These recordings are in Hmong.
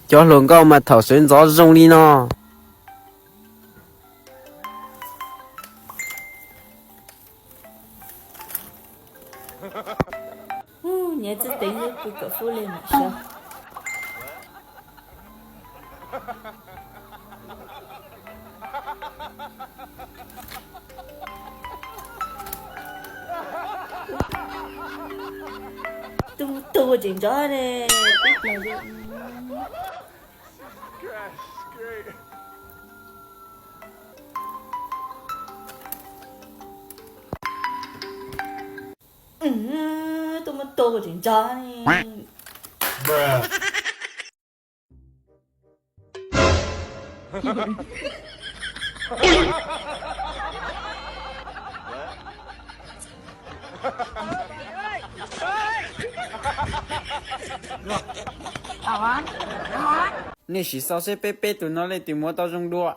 Cov hluas nkauj mas thaum sawv ntxov zoo li no. Nyias txwj teev xwb, pw kom fub li mam sawv. Tus mus tus tseem ntsoov ne, peb plaws li. Tus mus tus tseem ntsoov ne. Nej sim xav seb peb peb tus no leej twg muab tau zoo dua.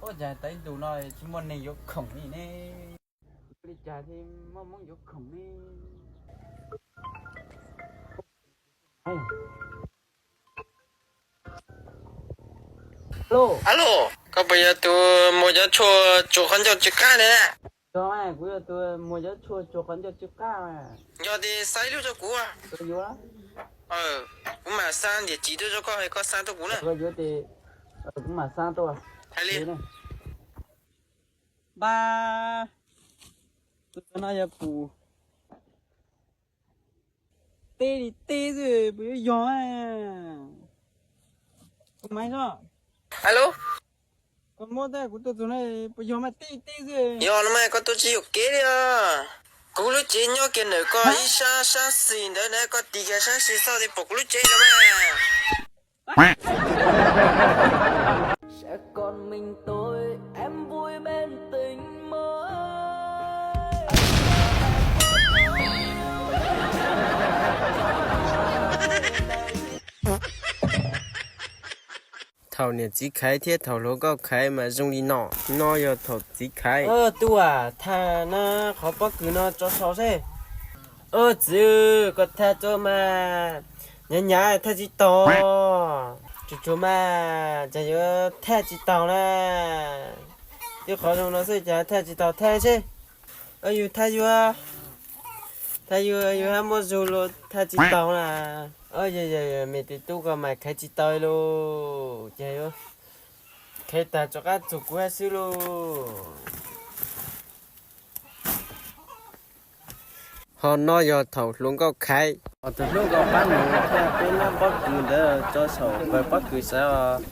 Ua cas tau ib ntus no tsis muaj neeg yuav khoom li ne? Li cas thiaj muaj Hmoob yuav khoom ne? Alo, koj puas yog tus muas cov tshuaj tsuas qhov ncauj tsw qab ne? Yog, kuv yog tus muas cov tshuaj tsuas qhov ncauj tsw qab. Yog ces xa ib lub rau kuv. Kuv mam xa niam txiv tuaj rau koj, koj xa tuaj kuv na. Kuv mam xa tuaj. Hais li. Npab, tus no yog pum teb li teb xwb, puas yuav yog? Alo, koj muab tab kuv tuaj txog no, puas yog mas teb li teb xwb? Yog no mas koj tuaj tsis yuam kev li os. Kuv lub tsev nyob kiag ntawm koj ib sab, sab xis ntawd na, koj tig kiag sab xis xauj thiaj pom kuv lub tsev no mas. Thaum niam txiv khaiv thiab thaum hluas nkauj khaiv mas zoo li no. No yog thaum txiv khaiv. Tub, thaj no qhov pob kws no tso saud seb. Txiv, koj thaj tso mas, nyav nyav thaj tsis taus. Tsuag tsuag mas cas yuav thaj tsis taus na. Twb qhov zoo no xwb cas thaj tsis taus, thaj seb. Yus thaj yus, thaj yus, yus hab muab zug los thaj tsis taus na. Yog, yog, yog me tes tub koj mas khaiv tsis tau lauj, ces yuav khaiv tag rov qab txug kuv hab xwb lauj. Ho no yog thaum hluas nkauj khaiv. Ho tus hlub ko pab mus thiab peb nab pob kws ntawd tso saum pawg pob kws sawv os.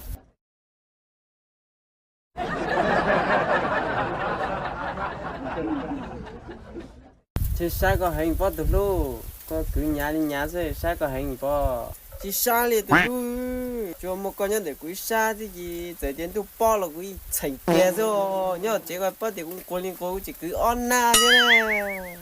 Tsis saib koj heev pob tus hlub, koj kwv nyav li nyav xwb, saib koj heev pob. Tsis sab li tus hlub, tsuas muaj koj nyob ntawm kuv ib sab xwb ces txawm tias ntuj pob los kuv yeej txheem kiag xwb. Nyob tsev koj paub tias kuv nquag li nquag, kuv tseem kwv ob nab thiab.